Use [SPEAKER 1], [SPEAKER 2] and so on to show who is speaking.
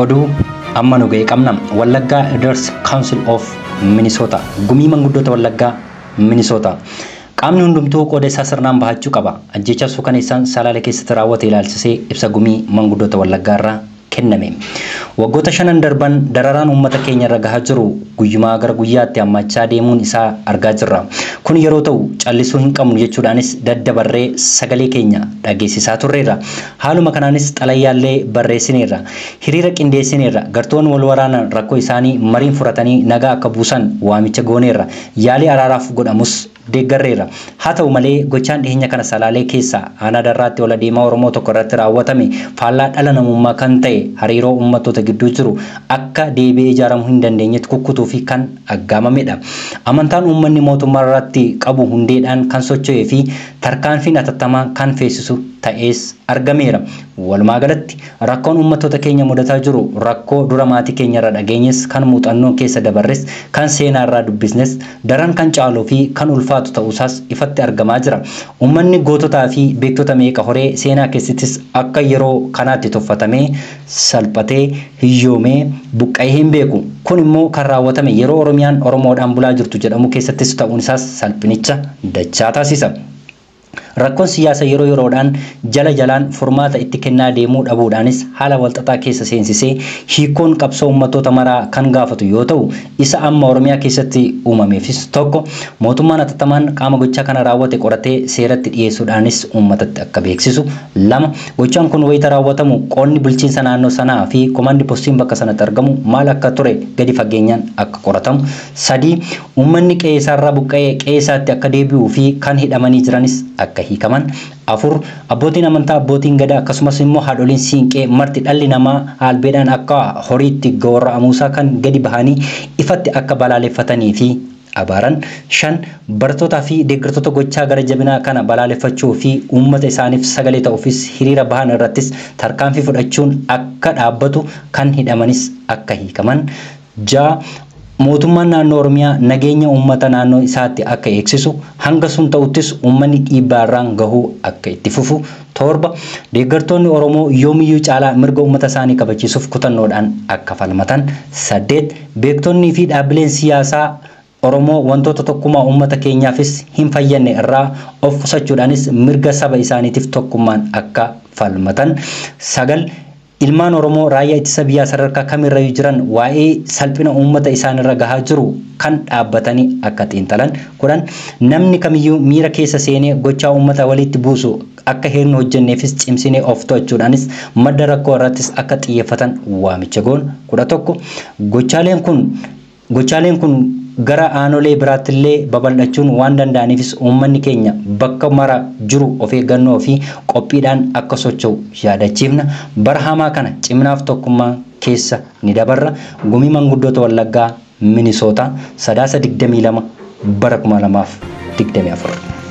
[SPEAKER 1] Oduu amma nu ga'e qabna. Wallaggaa Elders Council of Minnesota. Gumii manguddoota Wallaggaa Minnesota. Qaamni hundumtuu qooda isaa sirnaan bahachuu qaba. Ajjeechaa suukaneessaan Salaale keessatti raawwate ilaalchisee ibsa gumii manguddoota Wallaggaa irraa kenname. Waggoota shanan darban dararaan uummata keenya irra gahaa jiru guyyumaa gara guyyaatti hammachaa deemuun isaa argaa jirra. Kun yeroo ta'u callisuu hin qabnu jechuudhaanis daddabarree sagalee keenya dhageessisaa turreerra. Haaluma kanaanis xalayyaallee barreessineerra. Hiriira qindeessineerra. Gartoon wal waraanan rakkoo isaanii mariin furatanii nagaa akka buusan waamicha gooneerra. Yaalii araaraaf godhamus deeggarreerra. Haa ta'u malee gochaan dhiyeenya kana Salaalee keessa aanaa Darraatti ol adeemaa Oromoo tokko irratti raawwatame faallaa dhala namummaa kan ta'e hariiroo uummattoota gidduu jiru akka deebi'ee ijaaramuu hin dandeenyetti kukkutuu fi kan aggaamamedha. Amantaan uummanni mootummaa irratti qabu hundeedhaan kan socho'ee fi tarkaanfiin atattamaa kan feesisu ta'ees argameera. Walumaa galatti rakkoon uummattoota keenya mudataa jiru rakkoo dura maatii keenya irra dhageenyes kan muuxannoo keessa dabarres kan seenaa irraa dubbisnes daran kan caaluu fi kan ulfaatu ta'uusaas ifatti argamaa jira. Uummanni goototaa fi beektota meeqa horee seenaa keessattis akka yeroo kanaatti tuffatamee salphatee hiyyoomee buqqa'ee hin beeku. Kun immoo kan raawwatame yeroo Oromiyaan Oromoodhaan bulaa jirtu jedhamu keessattis ta'uun isaas salphinicha dachaa taasisa. Rakkoon siyaasa yeroo yeroodhaan jala jalaan furmaata itti kennaa deemuu dhabuudhaanis haala walxaxaa keessa seensisee hiikkoon qabsoo uummattoota maraa kan gaafatu yoo ta'u isa amma Oromiyaa keessatti uumameefis tokko mootummaan atattamaan qaama gochaa kana raawwate qoratee seeratti dhiyeessuudhaanis uummatatti akka beeksisu. 2 gochaan kun wayita raawwatamu qoonni bulchiinsa naannoo sanaa fi komaandi postiin bakka sanatti argamu maal akka ture gadi fageenyaan akka qoratamu. 3 uummanni qe'ee isaarraa buqqa'ee qe'ee isaatti akka deebi'uu fi kan hidhamanii jiranis akka hiikaman. 4 abbootiin amantaa abbootiin gadaa akkasumas immoo haadholiin siinqee marti dhalli namaa albeedhaan akka horiitti gorra'amuusaa kan gadi bahanii ifatti akka balaaleffatanii fi abaaran. 5 barattootaa fi deeggartoota gochaa gara jabinaa kana balaaleffachuu fi uummata isaaniif sagalee ta'uufis hiriira bahan irrattis tarkaanfii fudhachuun akka dhaabbatu kan hidhamanis akka hiikaman. 6 mootummaan naannoo Oromiyaa nageenya uummata naannoo isaatti akka eegsisu hanga sun ta'uttis uummanni dhiibbaa irraan gahuu akka itti fufu. 7 deeggartoonni Oromoo yoomiyyuu caalaa mirga uummata isaanii kabachiisuuf kutannoodhaan akka falmatan. 8 beektonnii fi dhaabbileen siyaasaa Oromoo wantoota tokkummaa uummata keenyaafis hin fayyadne irraa of qusachuudhaanis mirga saba isaaniitiif tokkummaan akka falmatan. 9 ilmaan Oromoo raayyaa ittisa biyyaa sadarkaa kamirrayyuu jiran waa'ee salphina uummata isaanirra gahaa jiru kan dhaabbatanii akka xiinxalan. 10 namni kamiyyuu miira keessa seenee gochaa uummata walitti buusu akka hin hojjenneefis cimsinee of to'achuudhaanis madda rakkoo irrattis akka xiyyeeffatan waamicha goon. 11 gochaaleen kun gara aanolee biraattillee babal'achuun waan danda'aniifis uummanni keenya bakka mara jiru of eeggannoo fi qophiidhaan akka socho'u yaadachiifna. Bara hamaa kana ciminaaf tokkummaa keessa ni dabarra. Gumii manguddoota Wallaggaa Minisoota Sadaasa 22 bara 2024.